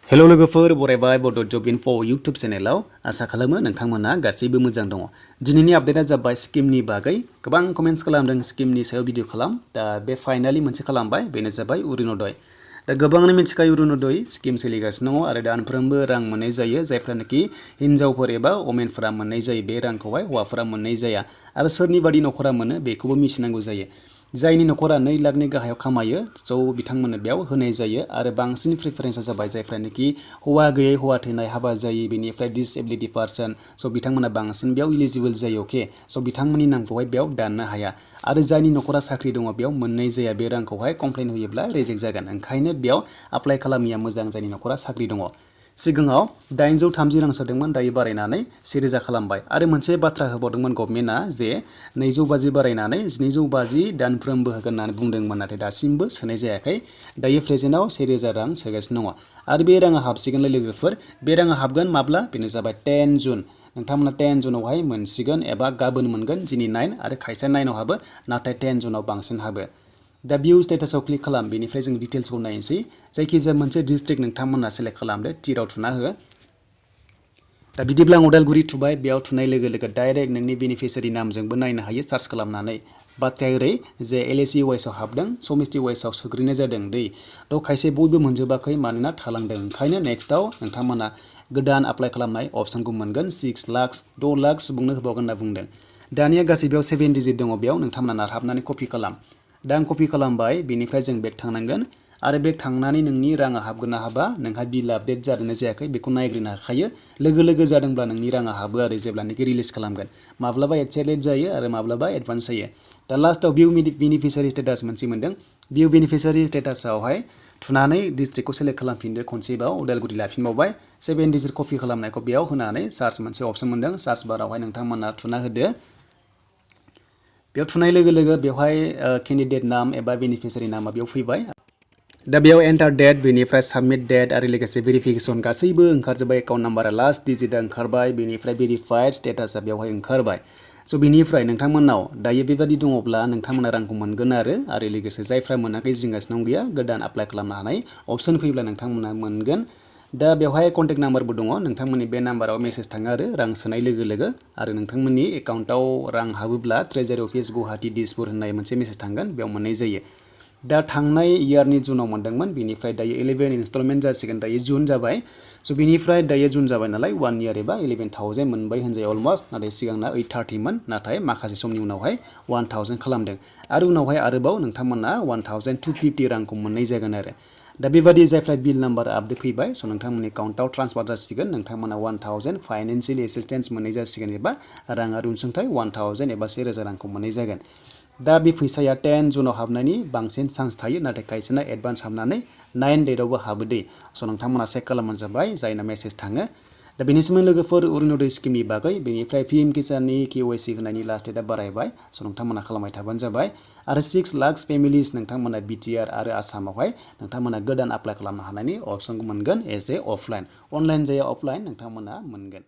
Hello लोगोफोर बरायबाय बड' जब info YouTube चेनेलाव आसा खालामो नोंथांमोना गासैबो मोजां दङ। दिनैनि आपडेटआ जाबाय स्किमनि बागै गोबां कमेन्ट्स खालामदों स्किमनि सायाव भिडिअ खालाम दा बे फाइनाली मोनसे खालामबाय बेनो जाबाय अरुणोदय। दा गोबाङानो मिथिखायो अरुणोदय स्किम सोलिगासिनो दङ आरो दानफ्रोमबो रां मोननाय जायो जायफ्रानोखि हिन्जावफोर एबा वमेनफोरा मोननाय जायो बे रांखौहाय हौवाफोरा मोननाय जाया आरो सोरनि बादि नखरा मोनो बेखौबो मिथिनांगौ जायो। जायनि नखरा 2 लाखनि गाहायाव खामायो स' बिथांमोननो बेयाव होनाय जायो आरो बांसिन प्रिफारेन्सआ जाबाय जायफ्रानोखि हौवा गैयै हौवा थैनाय हाबा जायै बेनिफ्राय डिसेबिलिटि पार्सन स' बिथांमोना बांसिन बेयाव इलिजिबल जायो अके स' बिथांमोननि नामखौहाय बेयाव दाननो हाया आरो जायनि नखरा साख्रि दङ बेयाव मोननाय जाया बे रांखौहाय कमप्लेन होयोब्ला रिजेक्ट जागोन ओंखायनो बेयाव एप्लाइ खालामिया मोजां जायनि नखरा साख्रि दङ। सिगाङाव 830 रां सोदोंमोन दायो बारायनानै 1000 खालामबाय आरो मोनसे बाथ्रा होबावदोंमोन गभर्नमेन्टआ जे 250 बारायनानै 750 दानफ्रोमबो होगोन होननानै बुंदोंमोन नाथाय दासिमबो सोनाय जायाखै दायो प्रेजेन्टआव 1000 रां सोगासिनो दङ आरो बे राङा हाबसिगोनलै लोगोफोर बे राङा हाबगोन माब्ला बेनो जाबाय 10 जुन नोंथांमोना 10 जुनावहाय मोनसिगोन एबा गाबोन मोनगोन दिनै 9 आरो खायसे 9 आव हाबो नाथाय 10 जुनाव बांसिन हाबो। दा भिउ स्टेटासआव क्लिक खालाम बेनिफ्राय जों डिटेल्सखौ नायनोसै जायखिजाया मोनसे डिस्ट्रिक्ट नोंथांमोना सेलेक्ट खालामदो टिराव थुना हो। दा बिदिब्ला आं उदालगुरि थुबाय बेयाव थुनाय लोगो लोगो डाइरेक्ट नोंनि बेनिफिसियारि नामजोंबो नायनो हायो सार्च खालामनानै बाथ्राया ओरै जे एलएसि वाइसआव हाबदों समिस्टि वाइसआव सोग्रोनाय जादों दै थ' खायसे बयबो मोनजोबाखै मानोना थालांदों ओंखायनो नेक्स्टआव नोंथांमोना गोदान एप्लाइ खालामनाय अपसनखौ मोनगोन 6 लाख 6 लाख सुबुंनो होबावगोन होनना बुंदों। दानिया गासै बेयाव 7 डिजिट दङ बेयाव नोंथांमोना नारहाबनानै कपि खालाम। दा आं कपि खालामबाय बेनिफ्राय जों बेक थांनांगोन आरो बेक थांनानै नोंनि राङा हाबगोन ना हाबा नोंहा बिल आपडेट जादोंना जायाखै बेखौ नायग्रोनो हाखायो लोगो लोगो जादोंब्ला नोंनि राङा हाबो आरो जेब्लानोखि रिलिज खालामगोन माब्लाबा एसे लेट जायो आरो माब्लाबा एडभान्स जायो। दा लास्टआव भिउ बेनिफिसियारि स्टेटास मोनसे मोनदों भिउ बेनिफिसियारि स्टेटासआवहाय थुनानै डिस्ट्रिक्टखौ सेलेक्ट खालामफिनदो खनसेबाव उदालगुरि लाफिनबावबाय 7 डिजिट कपि खालामनायखौ बेयाव होनानै सार्च मोनसे अपसन मोनदों सार्च बारावहाय नोंथांमोना थुना होदो। बेयाव थुनाय लोगो लोगो बेवहाय केन्डिडेट नाम एबा बेनिफिसियारि नामा बेयाव फैबाय। दा बेयाव एन्टार डेट बेनिफ्राय साबमिट डेट आरो लोगोसे भेरिफिकेसन गासैबो ओंखारजोब्बाय एकाउन्ट नाम्बारा लास्ट डिजिटआ ओंखारबाय बेनिफ्राय भेरिफाइड स्टेटासआ बेवहाय ओंखारबाय स' बिनिफ्राय नोंथांमोननाव दायो बेबादि दङब्ला नोंथांमोना रांखौ मोनगोन आरो लोगोसे जायफ्रा मोनाखै जिंगासिनो गैया गोदान एप्लाइ खालामनो हानाय अपसन फैब्ला नोंथांमोना मोनगोन। दा बेवहाय कन्टेक्ट नाम्बारबो दङ नोंथांमोननि बे नाम्बाराव मेसेज थाङो आरो रां सोनाय लोगो लोगो आरो नोंथांमोननि एकाउन्टआव रां हाबोब्ला ट्रेजारि अफिस गुवाहाटी दिसपुर होननाय मोनसे मेसेज थांगोन बेयाव मोननाय जायो। दा थांनाय इयारनि जुनाव मोनदोंमोन बेनिफ्राय दायो 11 इनस्टलमेन्ट जासिगोन दायो जुन जाबाय स' बिनिफ्राय दायो जुन जाबाय नालाय 1 इयार एबा 11,000 मोनबाय होनजायो अलमस्ट नाथाय सिगांना 830 मोन नाथाय माखासे समनि उनावहाय 1000 खालामदों आरो उनावहाय आरोबाव नोंथांमोना 1250 रांखौ मोननाय जागोन आरो। दा बेबादि जायफ्रा बिल नाम्बार आपडेट फैबाय स' नोंथांमोननि एकाउन्टआव ट्रान्सफार जासिगोन नोंथांमोना 1000 फाइनान्सियेल एसिस्टेन्स मोननाय जासिगोन एबा राङारि अनसुंथाइ 1000 एबा 1000 रांखौ मोननाय जागोन। दा बे फैसाया 10 जुनाव हाबनायनि बांसिन चान्स थायो नाथाय खायसेना एडभान्स हाबनानै 9 डेटआवबो हाबो दे स' नोंथांमोना चेक खालामबानो जाबाय जायना मेसेज थाङो। दा बेनि सोमोन्दै लोगोफोर अरुणोदय स्किमनि बागै बेनिफ्राय पिएम किसाननि केवाइसि होनायनि लास्ट डेटआ बारायबाय स' नोंथांमोना खालामबाय थाबानो जाबाय आरो 6 लाख फेमिलिस नोंथांमोना बिटिआर आरो आसामावहाय नोंथांमोना गोदान एप्लाइ खालामनो हानायनि अपसनखौ मोनगोन एज ए अफलाइन अनलाइन जाया अफलाइन नोंथांमोना मोनगोन।